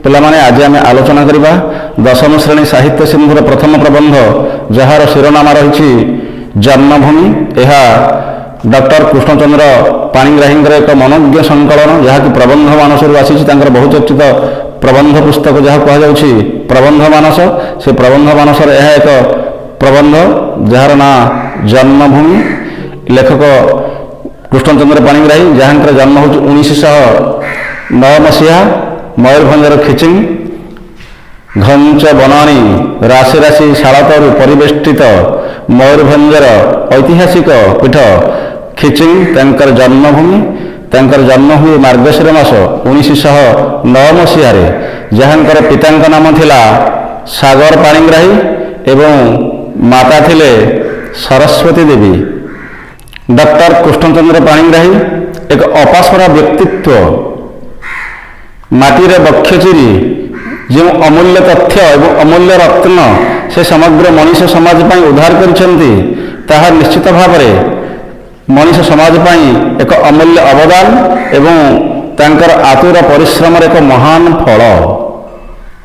ପିଲାମାନେ, ଆଜି ଆମେ ଆଲୋଚନା କରିବା ଦଶମ ଶ୍ରେଣୀ ସାହିତ୍ୟ ସିନ୍ଧୁର ପ୍ରଥମ ପ୍ରବନ୍ଧ, ଯାହାର ଶିରୋନାମା ରହିଛି ଜନ୍ମଭୂମି। ଏହା ଡକ୍ଟର କୃଷ୍ଣଚନ୍ଦ୍ର ପାଣିଗ୍ରାହୀଙ୍କର ଏକ ମନୋଜ୍ଞ ସଂକଳନ, ଯାହାକି ପ୍ରବନ୍ଧ ମାନସରୁ ଆସିଛି। ତାଙ୍କର ବହୁଚର୍ଚ୍ଚିତ ପ୍ରବନ୍ଧ ପୁସ୍ତକ ଯାହା କୁହାଯାଉଛି ପ୍ରବନ୍ଧ ମାନସ, ସେ ପ୍ରବନ୍ଧ ମାନସର ଏହା ଏକ ପ୍ରବନ୍ଧ ଯାହାର ନାଁ ଜନ୍ମଭୂମି। ଲେଖକ କୃଷ୍ଣଚନ୍ଦ୍ର ପାଣିଗ୍ରାହୀ, ଯାହାଙ୍କର ଜନ୍ମ ହେଉଛି 1909 ମସିହା ମୟୂରଭଞ୍ଜର ଖିଚିଂ। ଘଞ୍ଚ ବନାନୀ, ରାଶି ରାଶି ଶାଳତରୁ ପରିବେଷ୍ଟିତ ମୟୂରଭଞ୍ଜର ଐତିହାସିକ ପୀଠ ଖିଚିଂ ତାଙ୍କର ଜନ୍ମଭୂମି। ତାଙ୍କର ଜନ୍ମ ହୁଏ ମାର୍ଗଶିର ମାସ 1909 ମସିହାରେ। ଯାହାଙ୍କର ପିତାଙ୍କ ନାମ ଥିଲା ସାଗର ପାଣିଗ୍ରାହୀ ଏବଂ ମାତା ଥିଲେ ସରସ୍ୱତୀ ଦେବୀ। ଡକ୍ଟର କୃଷ୍ଣଚନ୍ଦ୍ର ପାଣିଗ୍ରାହୀ ଏକ ଅପାସରା ବ୍ୟକ୍ତିତ୍ୱ। ମାଟିର ବକ୍ଷ ଚିରି ଯେଉଁ ଅମୂଲ୍ୟ ତଥ୍ୟ ଏବଂ ଅମୂଲ୍ୟ ରତ୍ନ ସେ ସମଗ୍ର ମଣିଷ ସମାଜ ପାଇଁ ଉଦ୍ଧାର କରିଛନ୍ତି, ତାହା ନିଶ୍ଚିତ ଭାବରେ ମଣିଷ ସମାଜ ପାଇଁ ଏକ ଅମୂଲ୍ୟ ଅବଦାନ ଏବଂ ତାଙ୍କର ଆତୁର ପରିଶ୍ରମର ଏକ ମହାନ ଫଳ।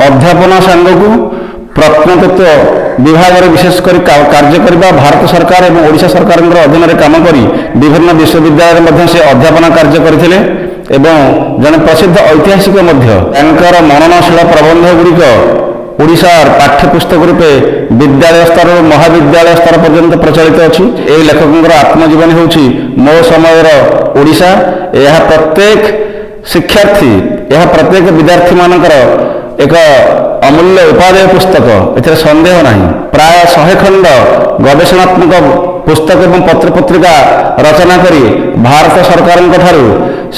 ଅଧ୍ୟାପନା ସାଙ୍ଗକୁ ପ୍ରତ୍ନତତ୍ତ୍ୱ ବିଭାଗରେ ବିଶେଷ କରି କାର୍ଯ୍ୟ କରିବା, ଭାରତ ସରକାର ଏବଂ ଓଡ଼ିଶା ସରକାରଙ୍କର ଅଧୀନରେ କାମ କରି ବିଭିନ୍ନ ବିଶ୍ୱବିଦ୍ୟାଳୟରେ ମଧ୍ୟ ସେ ଅଧ୍ୟାପନା କାର୍ଯ୍ୟ କରିଥିଲେ ଏବଂ ଜଣେ ପ୍ରସିଦ୍ଧ ଐତିହାସିକ ମଧ୍ୟ। ତାଙ୍କର ମନନଶୀଳ ପ୍ରବନ୍ଧ ଗୁଡ଼ିକ ଓଡ଼ିଶାର ପାଠ୍ୟପୁସ୍ତକ ରୂପେ ବିଦ୍ୟାଳୟ ସ୍ତରରୁ ମହାବିଦ୍ୟାଳୟ ସ୍ତର ପର୍ଯ୍ୟନ୍ତ ପ୍ରଚଳିତ ଅଛି। ଏହି ଲେଖକଙ୍କର ଆତ୍ମଜୀବନୀ ହେଉଛି ମୋ ସମୟର ଓଡ଼ିଶା। ଏହା ପ୍ରତ୍ୟେକ ଶିକ୍ଷାର୍ଥୀ, ଏହା ପ୍ରତ୍ୟେକ ବିଦ୍ୟାର୍ଥୀମାନଙ୍କର ଏକ ଅମୂଲ୍ୟ ଉପାଦେୟ ପୁସ୍ତକ, ଏଥିରେ ସନ୍ଦେହ ନାହିଁ। ପ୍ରାୟ 100 ଖଣ୍ଡ ଗବେଷଣାତ୍ମକ ପୁସ୍ତକ ଏବଂ ପତ୍ରପତ୍ରିକା ରଚନା କରି ଭାରତ ସରକାରଙ୍କ ଠାରୁ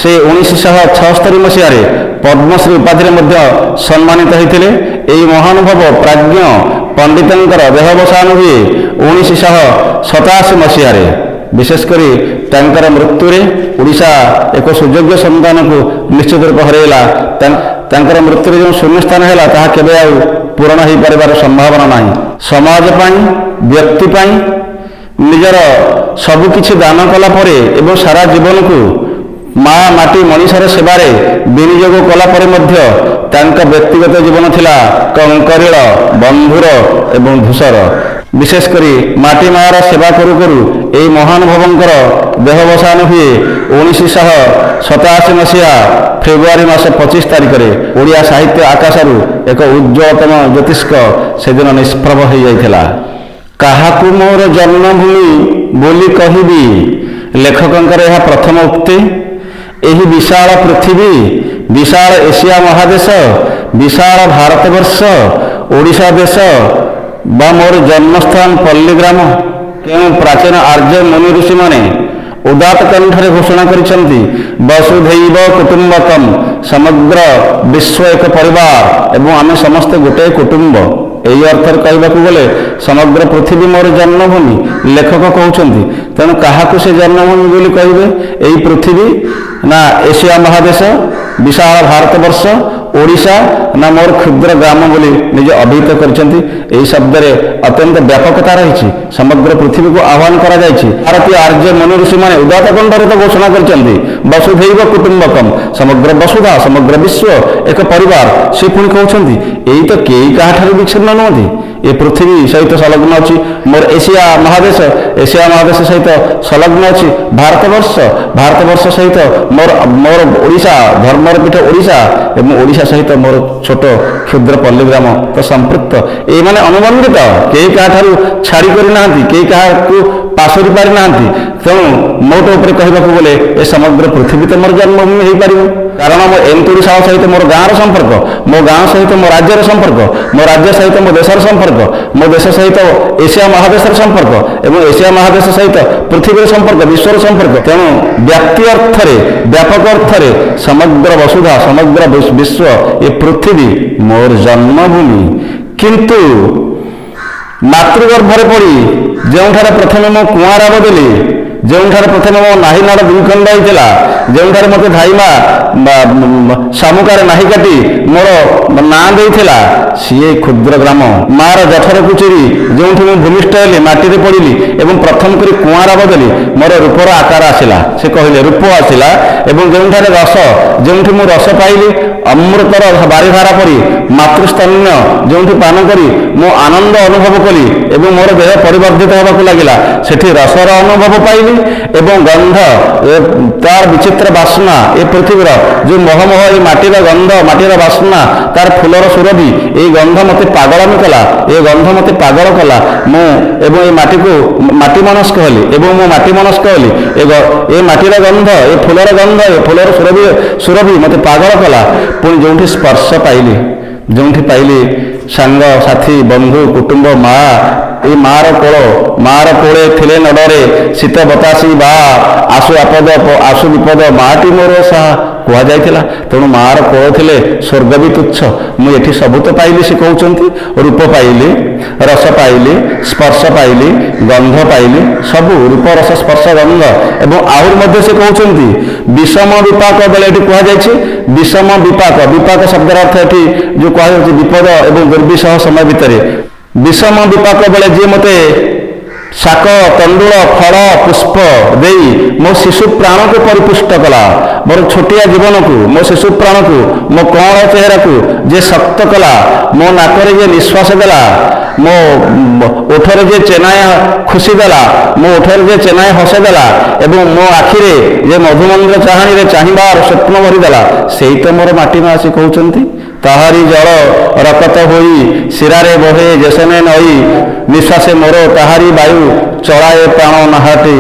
ସେ 1976 ମସିହାରେ ପଦ୍ମଶ୍ରୀ ଉପାଧିରେ ମଧ୍ୟ ସମ୍ମାନିତ ହୋଇଥିଲେ। ଏହି ମହାନୁଭବ ପ୍ରାଜ୍ଞ ପଣ୍ଡିତଙ୍କର ଦେହାବସାନ ହୁଏ 1987 ମସିହାରେ। ବିଶେଷ କରି ତାଙ୍କର ମୃତ୍ୟୁରେ ଓଡ଼ିଶା ଏକ ସୁଯୋଗ୍ୟ ସନ୍ତାନକୁ ନିଶ୍ଚିତ ରୂପେ ହରାଇଲା। ତାଙ୍କର ମୃତ୍ୟୁରେ ଯେଉଁ ଶୂନ୍ୟସ୍ଥାନ ହେଲା, ତାହା କେବେ ଆଉ ପୂରଣ ହୋଇପାରିବାର ସମ୍ଭାବନା ନାହିଁ। ସମାଜ ପାଇଁ, ବ୍ୟକ୍ତି ପାଇଁ ନିଜର ସବୁକିଛି ଦାନ କଲା ପରେ ଏବଂ ସାରା ଜୀବନକୁ ମା ମାଟି ମଣିଷର ସେବାରେ ବିନିଯୋଗ କଲା ପରେ ମଧ୍ୟ ତାଙ୍କ ବ୍ୟକ୍ତିଗତ ଜୀବନ ଥିଲା କଙ୍କରିଳ, ବନ୍ଧୁର ଏବଂ ଧୂସର। ବିଶେଷ କରି ମାଟି ମାର ସେବା କରୁ କରୁ ଏହି ମହାନୁଭବଙ୍କର ଦେହାବସାନ ହୁଏ 1987 ମସିହା ଫେବୃଆରୀ ମାସ 25 ତାରିଖରେ। ଓଡ଼ିଆ ସାହିତ୍ୟ ଆକାଶରୁ ଏକ ଉଜ୍ଜ୍ୱଳତମ ଜ୍ୟୋତିଷ୍କ ସେଦିନ ନିଷ୍ପ୍ରଭ ହୋଇଯାଇଥିଲା। କାହାକୁ ମୋର ଜନ୍ମଭୂମି ବୋଲି କହିବି? ଲେଖକଙ୍କର ଏହା ପ୍ରଥମ ଉକ୍ତି। ଏହି ବିଶାଳ ପୃଥିବୀ, ବିଶାଳ ଏସିଆ ମହାଦେଶ, ବିଶାଳ ଭାରତବର୍ଷ, ଓଡ଼ିଶା ଦେଶ ବା ମୋର ଜନ୍ମସ୍ଥାନ ପଲ୍ଲୀଗ୍ରାମ? କେଉଁ ପ୍ରାଚୀନ ଆର୍ଯ୍ୟ ମୁନି ଋଷିମାନେ ଉଦାତ୍ତ କଣ୍ଠରେ ଘୋଷଣା କରିଛନ୍ତି, ବସୁଧୈବ କୁଟୁମ୍ବକମ୍, ସମଗ୍ର ବିଶ୍ୱ ଏକ ପରିବାର ଏବଂ ଆମେ ସମସ୍ତେ ଗୋଟାଏ କୁଟୁମ୍ବ। ଏହି ଅର୍ଥରେ କହିବାକୁ ଗଲେ ସମଗ୍ର ପୃଥିବୀ ମୋର ଜନ୍ମଭୂମି, ଲେଖକ କହୁଛନ୍ତି। ତେଣୁ କାହାକୁ ସେ ଜନ୍ମଭୂମି ବୋଲି କହିବେ? ଏହି ପୃଥିବୀ ନା ଏସିଆ ମହାଦେଶ, ବିଶାଳ ଭାରତବର୍ଷ, ଓଡ଼ିଶା ନା ମୋର କ୍ଷୁଦ୍ର ଗ୍ରାମ ବୋଲି ନିଜେ ଅଭିହିତ କରିଛନ୍ତି। ଏହି ଶବ୍ଦରେ ଅତ୍ୟନ୍ତ ବ୍ୟାପକତା ରହିଛି। ସମଗ୍ର ପୃଥିବୀକୁ ଆହ୍ୱାନ କରାଯାଇଛି। ଭାରତୀୟ ଆର୍ଯ୍ୟ ମୁନି ଋଷିମାନେ ଉଦାତ୍ତ କଣ୍ଠରେ ତ ଘୋଷଣା କରିଛନ୍ତି, ବସୁଧୈବ କୁଟୁମ୍ବକମ୍, ସମଗ୍ର ବସୁଧା, ସମଗ୍ର ବିଶ୍ୱ ଏକ ପରିବାର। ସେ ପୁଣି କହୁଛନ୍ତି, ଏଇ ତ କେହି କାହାଠାରୁ ବିଚ୍ଛିନ୍ନ ନୁହନ୍ତି। ଏ ପୃଥିବୀ ସହିତ ସଂଲଗ୍ନ ଅଛି ମୋର ଏସିଆ ମହାଦେଶ, ଏସିଆ ମହାଦେଶ ସହିତ ସଂଲଗ୍ନ ଅଛି ଭାରତବର୍ଷ, ଭାରତବର୍ଷ ସହିତ ମୋର ଓଡ଼ିଶା, ଧର୍ମର ପୀଠ ଓଡ଼ିଶା ଏବଂ ଓଡ଼ିଶା ସହିତ ମୋର ଛୋଟ କ୍ଷୁଦ୍ର ପଲ୍ଲୀଗ୍ରାମ ତ ସମ୍ପୃକ୍ତ। ଏଇମାନେ ଅନୁବନ୍ଧିତ, କେହି କାହାଠାରୁ ଛାଡ଼ି କରିନାହାନ୍ତି, କେହି କାହାକୁ ପାଶୋରି ପାରିନାହାନ୍ତି। ତେଣୁ ମୋଟ ଉପରେ କହିବାକୁ ଗଲେ ଏ ସମଗ୍ର ପୃଥିବୀ ତ ମୋର ଜନ୍ମଭୂମି ହେଇପାରିବ, କାରଣ ମୋ ଏନ୍ତୁଡ଼ିଶାଳ ସହିତ ମୋର ଗାଁର ସମ୍ପର୍କ, ମୋ ଗାଁ ସହିତ ମୋ ରାଜ୍ୟର ସମ୍ପର୍କ, ମୋ ରାଜ୍ୟ ସହିତ ମୋ ଦେଶର ସମ୍ପର୍କ, ମୋ ଦେଶ ସହିତ ଏସିଆ ମହାଦେଶର ସମ୍ପର୍କ ଏବଂ ଏସିଆ ମହାଦେଶ ସହିତ ପୃଥିବୀର ସମ୍ପର୍କ, ବିଶ୍ୱର ସମ୍ପର୍କ। ତେଣୁ ବ୍ୟାପ୍ତି ଅର୍ଥରେ, ବ୍ୟାପକ ଅର୍ଥରେ ସମଗ୍ର ବସୁଧା, ସମଗ୍ର ବିଶ୍ୱ, ଏ ପୃଥିବୀ ମୋର ଜନ୍ମଭୂମି। କିନ୍ତୁ ମାତୃଗର୍ଭରେ ପଡ଼ି ଯେଉଁଠାରେ ପ୍ରଥମେ ମୁଁ କୁଆଁରାବ ଦେଲି, ଯେଉଁଠାରେ ପ୍ରଥମେ ମୋ ନାହି ନାଡ଼ ଦୁଇ ଖଣ୍ଡ ହେଇଥିଲା, ଯେଉଁଠାରେ ମୋତେ ଧାଇମା ଶାମୁକାରେ ନାହି କାଟି ମୋର ନାଁ ଦେଇଥିଲା, ସିଏ କ୍ଷୁଦ୍ର ଗ୍ରାମ। ମାର ଜଠରକୁ ଚିରି ଯେଉଁଠି ମୁଁ ଭୂମିଷ୍ଠ ହେଲି, ମାଟିରେ ପଡ଼ିଲି ଏବଂ ପ୍ରଥମ କରି କୁଆଁରାବ ଦେଲି, ମୋର ରୂପର ଆକାର ଆସିଲା। ସେ କହିଲେ ରୂପ ଆସିଲା ଏବଂ ଯେଉଁଠାରେ ରସ, ଯେଉଁଠି ମୁଁ ରସ ପାଇଲି, ଅମୃତର ବାରିଧାରା ପରି ମାତୃସ୍ତନ୍ୟ ଯେଉଁଠି ପାନ କରି ମୁଁ ଆନନ୍ଦ ଅନୁଭବ କଲି ଏବଂ ମୋର ଦେହ ପରିବର୍ଦ୍ଧିତ ହେବାକୁ ଲାଗିଲା, ସେଠି ରସର ଅନୁଭବ ପାଇଲି ଏବଂ ଗନ୍ଧ, ତାର ବିଚିତ୍ର ବାସ୍ନା, ଏ ପୃଥିବୀର ଯେଉଁ ମହମହ ଏ ମାଟିର ଗନ୍ଧ, ମାଟିର ବାସ୍ନା, ତାର ଫୁଲର ସୁରଭି, ଏଇ ଗନ୍ଧ ମୋତେ ପାଗଳାମି କଲା, ଏ ଗନ୍ଧ ମୋତେ ପାଗଳ କଲା। ମୁଁ ଏବଂ ଏ ମାଟିକୁ ମାଟି ମନସ୍କ ହେଲି ଏବଂ ମୁଁ ମାଟି ମନସ୍କ ହେଲି। ଏ ମାଟିର ଗନ୍ଧ, ଏ ଫୁଲର ଗନ୍ଧ, ଏ ଫୁଲର ସୁରଭି ମୋତେ ପାଗଳ କଲା। ପୁଣି ଯେଉଁଠି ସ୍ପର୍ଶ ପାଇଲି, ଯେଉଁଠି ପାଇଲି ସାଙ୍ଗ ସାଥୀ ବନ୍ଧୁ କୁଟୁମ୍ବ ମା, ଏଇ ମାର କୋଳ, ମାର କୋଳେ ଥିଲେ ନଡରେ ଶୀତ ବତାସି ବା, ଆସୁ ଆପଦ ଆସୁ ବିପଦ ମାଟି ମୋର ସାହା କୁହାଯାଇଥିଲା। ତେଣୁ ମାର କୋଳ ଥିଲେ ସ୍ୱର୍ଗ ବି ତୁଚ୍ଛ। ମୁଁ ଏଠି ସବୁ ତ ପାଇଲି, ସେ କହୁଛନ୍ତି, ରୂପ ପାଇଲି, ରସ ପାଇଲି, ସ୍ପର୍ଶ ପାଇଲି, ଗନ୍ଧ ପାଇଲି, ସବୁ ରୂପ ରସ ସ୍ପର୍ଶ ଗନ୍ଧ। ଏବଂ ଆହୁରି ମଧ୍ୟ ସେ କହୁଛନ୍ତି ବିଷମ ବିପାକ ବେଳେ ଏଠି କୁହାଯାଇଛି ବିଷମ ବିପାକ। ବିପାକ ଶବ୍ଦର ଅର୍ଥ ଏଠି ଯେଉଁ କୁହାଯାଉଛି ବିପଦ ଏବଂ ଦୁର୍ବିସହ ସମୟ ଭିତରେ ବିଷମ ବିପାକ ବେଳେ ଯିଏ ମୋତେ ଶାକ ତଣ୍ଡୁଳ ଫଳ ପୁଷ୍ପ ଦେଇ ମୋ ଶିଶୁ ପ୍ରାଣକୁ ପରିପୁଷ୍ଟ କଲା, ମୋର ଛୋଟିଆ ଜୀବନକୁ, ମୋ ଶିଶୁ ପ୍ରାଣକୁ, ମୋ କଅଁଳ ଚେହେରାକୁ ଯିଏ ଶକ୍ତ କଲା, ମୋ ନାକରେ ଯିଏ ନିଶ୍ୱାସ ଦେଲା, ମୋ ଓଠରେ ଯିଏ ଚେନାଏ ଖୁସି ଦେଲା, ମୋ ଓଠରେ ଯିଏ ଚେନାଏ ହସ ଦେଲା ଏବଂ ମୋ ଆଖିରେ ଯେ ମଧୁମନ୍ଦ୍ର ଚାହାଣୀରେ ଚାହିଁବାର ସ୍ୱପ୍ନ ଭରିଦେଲା, ସେଇ ତ ମୋର ମାଟି ମା। ସେ କହୁଛନ୍ତି ତାହାରି ଜଳ ରକତ ହୋଇ ଶିରାରେ ବହେ ଯେସନେ ନଈ, ନିଶ୍ୱାସେ ମୋର ତାହାରି ବାୟୁ ଚଳାଏ ପ୍ରାଣ ନାହାଟି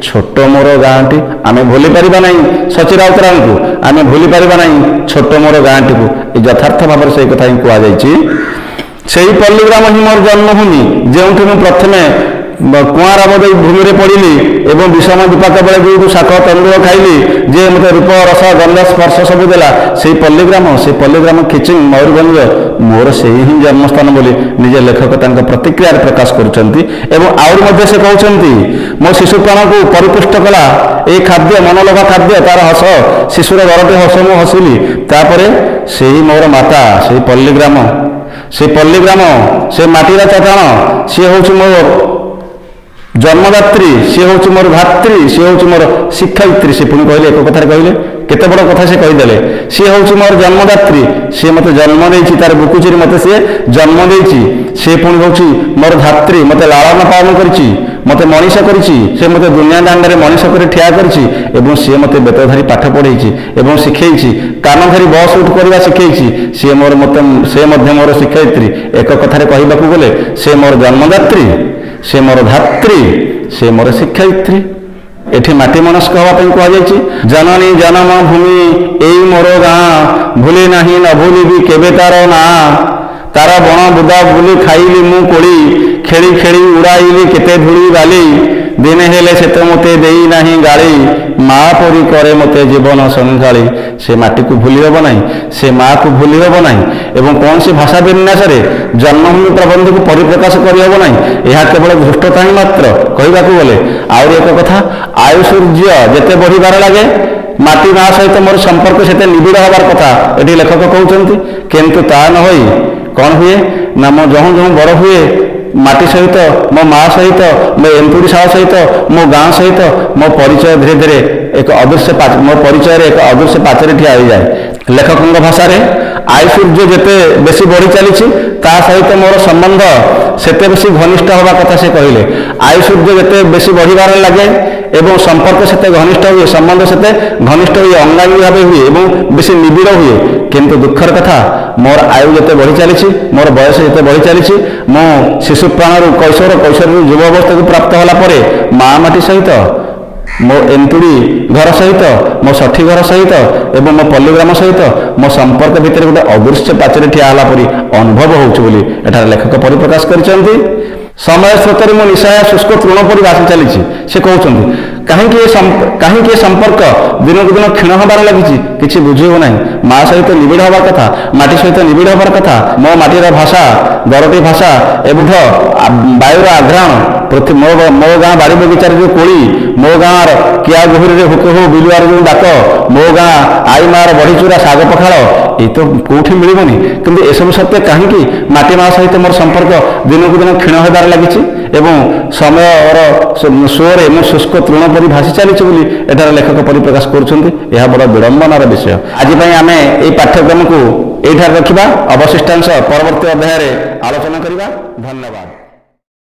ଛୋଟ ମୋର ଗାଁଟି। ଆମେ ଭୁଲି ପାରିବା ନାହିଁ ସଚି ରାଉତରାୟଙ୍କୁ, ଆମେ ଭୁଲି ପାରିବା ନାହିଁ ଛୋଟ ମୋର ଗାଁଟିକୁ। ଏ ଯଥାର୍ଥ ଭାବରେ ସେଇ କଥା ହିଁ କୁହାଯାଇଛି। ସେଇ ପଲ୍ଲୀଗ୍ରାମ ହିଁ ମୋର ଜନ୍ମଭୂମି, ଯେଉଁଠି ମୁଁ ପ୍ରଥମେ କୁଆଁରାବ ଦେଇ ଭୂମିରେ ପଡ଼ିଲି ଏବଂ ବିଷମ ବିପାକ ବେଳେ ଯେଉଁଠୁ ଶାକ ତଣ୍ଡୁଳ ଖାଇଲି, ଯିଏ ମୋତେ ରୂପ ରସ ଗନ୍ଧ ସ୍ପର୍ଶ ସବୁ ଦେଲା, ସେଇ ପଲ୍ଲୀଗ୍ରାମ, ସେଇ ପଲ୍ଲୀଗ୍ରାମ ଖିଚିଂ ମୟୂରଭଞ୍ଜ ମୋର ସେଇ ହିଁ ଜନ୍ମସ୍ଥାନ ବୋଲି ନିଜେ ଲେଖକ ତାଙ୍କ ପ୍ରତିକ୍ରିୟାରେ ପ୍ରକାଶ କରୁଛନ୍ତି। ଏବଂ ଆହୁରି ମଧ୍ୟ ସେ କହୁଛନ୍ତି ମୋ ଶିଶୁ ପ୍ରାଣକୁ ପରିପୁଷ୍ଟ କଲା ଏଇ ଖାଦ୍ୟ, ମନଲୋଭା ଖାଦ୍ୟ, ତାର ହସ, ଶିଶୁର ଦରଟି ହସ ମୁଁ ହସିଲି। ତାପରେ ସେଇ ମୋର ମାତା, ସେଇ ପଲ୍ଲୀଗ୍ରାମ, ସେ ପଲ୍ଲୀଗ୍ରାମ, ସେ ମାଟିର ଚଟାଣ, ସିଏ ହେଉଛି ମୋ ଜନ୍ମଦାତ୍ରୀ, ସିଏ ହେଉଛି ମୋର ଧାତ୍ରୀ, ସିଏ ହେଉଛି ମୋର ଶିକ୍ଷୟିତ୍ରୀ। ସେ ପୁଣି କହିଲେ, ଏକ କଥାରେ କହିଲେ, କେତେ ବଡ଼ କଥା ସେ କହିଦେଲେ। ସିଏ ହେଉଛି ମୋର ଜନ୍ମଦାତ୍ରୀ, ସିଏ ମୋତେ ଜନ୍ମ ଦେଇଛି, ତାର ବୁକୁଚିରେ ମୋତେ ସିଏ ଜନ୍ମ ଦେଇଛି। ସିଏ ପୁଣି ହେଉଛି ମୋର ଧାତ୍ରୀ, ମୋତେ ଲାଳନ ପାଳନ କରିଛି, ମୋତେ ମଣିଷ କରିଛି, ସେ ମୋତେ ଦୁନିଆ ଦାଣ୍ଡରେ ମଣିଷ କରି ଠିଆ କରିଛି ଏବଂ ସିଏ ମୋତେ ବେତ ଧରି ପାଠ ପଢ଼େଇଛି ଏବଂ ଶିଖେଇଛି, କାନ ଧରି ବସ୍ ଉଠ କରିବା ଶିଖେଇଛି। ସିଏ ମୋର ମୋତେ ସେ ମଧ୍ୟ ମୋର ଶିକ୍ଷୟିତ୍ରୀ। ଏକ କଥାରେ କହିବାକୁ ଗଲେ ସେ ମୋର ଜନ୍ମଦାତ୍ରୀ, ସେ ମୋର ଧାତ୍ରୀ, ସେ ମୋର ଶିକ୍ଷୟିତ୍ରୀ। ଏଠି ମାଟି ମନସ୍କ ହେବା ପାଇଁ କୁହାଯାଇଛି। ଜନନୀ ଜନମ ଭୂମି ଏଇ ମୋର ଗାଁ, ଭୁଲି ନାହିଁ ନ ଭୁଲିବି କେବେ ତାର ନାଁ, ତାର ବଣ ବୁଦା ବୁଲି ଖାଇଲି ମୁଁ କୋଳି, ଖେଳି ଖେଳି ଉଡ଼ାଇଲି କେତେ ଧୂଳି ବାଲି, ଦିନେ ହେଲେ ସେ ତ ମୋତେ ଦେଇ ନାହିଁ ଗାଳି, ମା ପରି କରେ ମୋତେ ଜୀବନ ସଂଘାଳି। ସେ ମାଟିକୁ ଭୁଲି ହେବ ନାହିଁ, ସେ ମାକୁ ଭୁଲି ହେବ ନାହିଁ ଏବଂ କୌଣସି ଭାଷା ବିନ୍ୟାସରେ ଜନ୍ମଭୂମି ପ୍ରବନ୍ଧକୁ ପରିପ୍ରକାଶ କରିହେବ ନାହିଁ। ଏହା କେବଳ ଧୃଷ୍ଟତା ହିଁ ମାତ୍ର କହିବାକୁ ଗଲେ। ଆହୁରି ଏକ କଥା, ଆୟୁ ସୂର୍ଯ୍ୟ ଯେତେ ବଢ଼ିବାର ଲାଗେ ମାଟି ମା ସହିତ ମୋର ସମ୍ପର୍କ ସେତେ ନିବିଡ଼ ହେବାର କଥା ଏଠି ଲେଖକ କହୁଛନ୍ତି। କିନ୍ତୁ ତା ନ ହୋଇ କ'ଣ ହୁଏ ନା, ମୁଁ ଯହୁଁ ଯହୁଁ ବଡ଼ ହୁଏ ମାଟି ସହିତ, ମୋ ମା ସହିତ, ମୋ ଏନ୍ତୁଡ଼ିଶାଳ ସହିତ, ମୋ ଗାଁ ସହିତ ମୋ ପରିଚୟ ଧୀରେ ଧୀରେ ଏକ ଅଦୃଶ୍ୟ, ମୋ ପରିଚୟରେ ଏକ ଅଦୃଶ୍ୟ ପାଚେରୀ ଠିଆ ହୋଇଯାଏ। ଲେଖକଙ୍କ ଭାଷାରେ ଆୟୁସୂର୍ଯ୍ୟ ଯେତେ ବେଶୀ ବଢ଼ି ଚାଲିଛି ତା ସହିତ ମୋର ସମ୍ବନ୍ଧ ସେତେ ବେଶୀ ଘନିଷ୍ଠ ହେବା କଥା ସେ କହିଲେ। ଆୟୁସୂର୍ଯ୍ୟ ଯେତେ ବେଶୀ ବଢ଼ିବାରେ ଲାଗେ ଏବଂ ସମ୍ପର୍କ ସେତେ ଘନିଷ୍ଠ ହୁଏ, ସମ୍ବନ୍ଧ ସେତେ ଘନିଷ୍ଠ ହୁଏ, ଅଙ୍ଗାଙ୍ଗୀ ଭାବେ ହୁଏ ଏବଂ ବେଶୀ ନିବିଡ଼ ହୁଏ। କିନ୍ତୁ ଦୁଃଖର କଥା, ମୋର ଆୟୁ ଯେତେ ବଢ଼ି ଚାଲିଛି, ମୋର ବୟସ ଯେତେ ବଢ଼ି ଚାଲିଛି, ମୁଁ ଶିଶୁ ପ୍ରାଣରୁ କୈଶୋର, କୈଶୋରରୁ ଯୁବ ଅବସ୍ଥାକୁ ପ୍ରାପ୍ତ ହେଲା ପରେ ମା ମାଟି ସହିତ, ମୋ ଏନ୍ତୁଡ଼ି ଘର ସହିତ, ମୋ ଷଠି ଘର ସହିତ ଏବଂ ମୋ ପଲ୍ଲୀଗ୍ରାମ ସହିତ ମୋ ସମ୍ପର୍କ ଭିତରେ ଗୋଟେ ଅଦୃଶ୍ୟ ପାଚେରୀ ଠିଆ ହେଲା ପରି ଅନୁଭବ ହେଉଛି ବୋଲି ଏଠାରେ ଲେଖକ ପରିପ୍ରକାଶ କରିଛନ୍ତି। ସମୟ ସ୍ରୋତରେ ମୁଁ ନିଶାୟ ଶୁଷ୍କ ତୃଣ ପରି ଭାସି ଚାଲିଛି। ସେ କହୁଛନ୍ତି କାହିଁକି ଏ ସମ୍ପର୍କ ଦିନକୁ ଦିନ କ୍ଷୀଣ ହେବାରେ ଲାଗିଛି, କିଛି ବୁଝି ହେଉନାହିଁ। ମା ସହିତ ନିବିଡ଼ ହେବାର କଥା, ମାଟି ସହିତ ନିବିଡ଼ ହେବାର କଥା। ମୋ ମାଟିର ଭାଷା, ଦରଟି ଭାଷା ଏବଂ ବାୟୁର ଆଘ୍ରାଣ ମୋ ଗାଁ ବାଡ଼ି ବଗିଚାରେ ଯେଉଁ କୋଳି, ମୋ ଗାଁର କିଆ ଗୋହୁରୀରେ ହୁକେ ହୁ ବିଲୁଆର ଯେଉଁ ଡାକ, ମୋ ଗାଁ ଆଈ ମାର ବଢ଼ିଚୁରା ଶାଗ ପଖାଳ, ଏ ତ କୋଉଠି ମିଳିବନି। କିନ୍ତୁ ଏସବୁ ସତ୍ତ୍ୱେ କାହିଁକି ମାଟି ମା ସହିତ ମୋର ସମ୍ପର୍କ ଦିନକୁ ଦିନ କ୍ଷୀଣ ହେବାରେ ଲାଗିଛି ଏବଂ ସମୟର ସୁଅରେ ମୁଁ ଶୁଷ୍କ ତୃଣ ପରି ଭାସି ଚାଲିଛି ବୋଲି ଏଠାରେ ଲେଖକ ପରିପ୍ରକାଶ କରୁଛନ୍ତି। ଏହା ବଡ଼ ବିଡ଼ମ୍ବନାର ବିଷୟ। ଆଜି ପାଇଁ ଆମେ ଏହି ପାଠ୍ୟକ୍ରମକୁ ଏଇଠାରେ ରଖିବା। ଅବଶିଷ୍ଟାଂଶ ପରବର୍ତ୍ତୀ ଅଧ୍ୟାୟରେ ଆଲୋଚନା କରିବା। ଧନ୍ୟବାଦ।